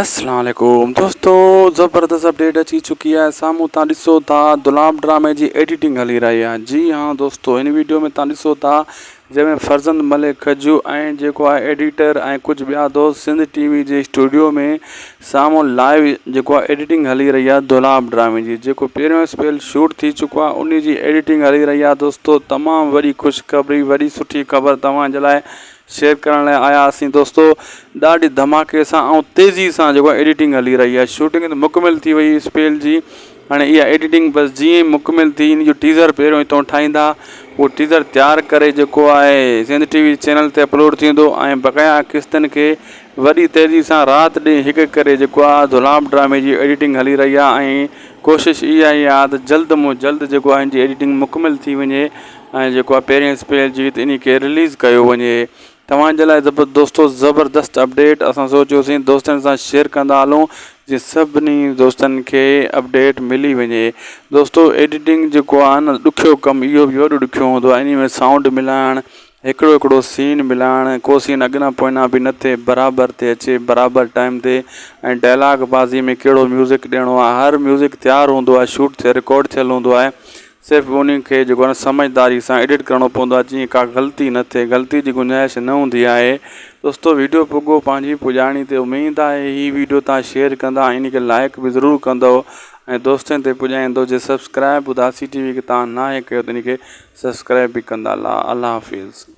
اسلام عليڪم دوستو زبردست اپڊيٽ اچي چڪي آهي سامهون تان ڏسو ٿا دولاب ڊرامي جي ايڊيٽنگ هلي رهي آهي جي ها دوستو هن ويڊيو ۾ تان ڏسو ٿا جنهن ۾ فرزند ملڪ کجو ۽ جيڪو آهي ايڊيٽر ۽ ڪجهه ٻيا دوست سنڌ ٽي وي جي اسٽوڊيو ۾ سامهون لائيو جيڪو آهي ايڊيٽنگ هلي رهي آهي دولاب ڊرامي جي جيڪو پهريون اسپيل شوٽ ٿي چڪو آهي ان جي ايڊيٽنگ هلي رهي آهي دوستو تمام وڏي خوشخبري وڏي سٺي خبر توهان جي لاء شيئر ڪرڻ لاء آيا هئاسين دوستو ڏاڍي ڌماڪي سان ۽ تيزي سان جيڪو آهي ايڊيٽنگ هلي رهي آهي شوٽنگ ته مڪمل ٿي وئي اسپيل جي هاڻي اها ايڊيٽنگ بس جيئن ئي مڪمل ٿي ان جو ٽيزر پهريون هتان ٺاهيندا اهو ٽيزر تيار ڪري جيڪو آهي سنڌ ٽي وي چينل تي اپلوڊ ٿيندو ۽ بقايا قسطن کي وڏي تيزي سان رات ڏينهن هڪ ڪري جيڪو آهي دولاب ڊرامي جي ايڊيٽنگ هلي رهي آهي ۽ ڪوشش اها ئي آهي ته جلد مون جلد جيڪو آهي ان جي ايڊيٽنگ مڪمل ٿي وڃي ۽ جيڪو آهي پهرين اسپيل جي ته انهي کي رليز ڪيو وڃي توهان جي لاء دوستو زبردست اپڊيٽ اسان سوچيوسين دوستن سان شيئر ڪندا هلون جي سڀني دوستن کي اپڊيٽ ملي وڃي دوستو ايڊيٽنگ جيڪو آهي نه ڏکيو ڪم اهو به وڏو ڏکيو هوندو آهي انهي ۾ سائونڊ ملائڻ هڪڙو هڪڙو سين ملائڻ ڪو سين اڳنا پوئنا به نه ٿئي برابر تي اچي برابر ٽائيم تي ۽ ڊائلاگ بازي ۾ ڪهڙو ميوزڪ ڏيڻو آهي هر ميوزڪ تيار هوندو آهي شوٽ ٿيل رڪارڊ ٿيل هوندو آهي صرف انهي کي جيڪو آهي نه سمجهداري سان ايڊٽ ڪرڻو پوندو آهي جيئن ڪا غلطي نه ٿئي غلطي جي گنجائش نه هوندي آهي دوستو ويڊيو پڳو پنهنجي پڄاڻي تي اميد آهي هي ويڊيو تان شيئر ڪندا ۽ انهي کي لائڪ به ضرور ڪندو ۽ دوستن تي پڄائيندو جي سبسڪرائب اداسي ٽي وي کي تان ناهي ڪيو ته انهي کي سبسڪرائب به ڪندا الله حافظ.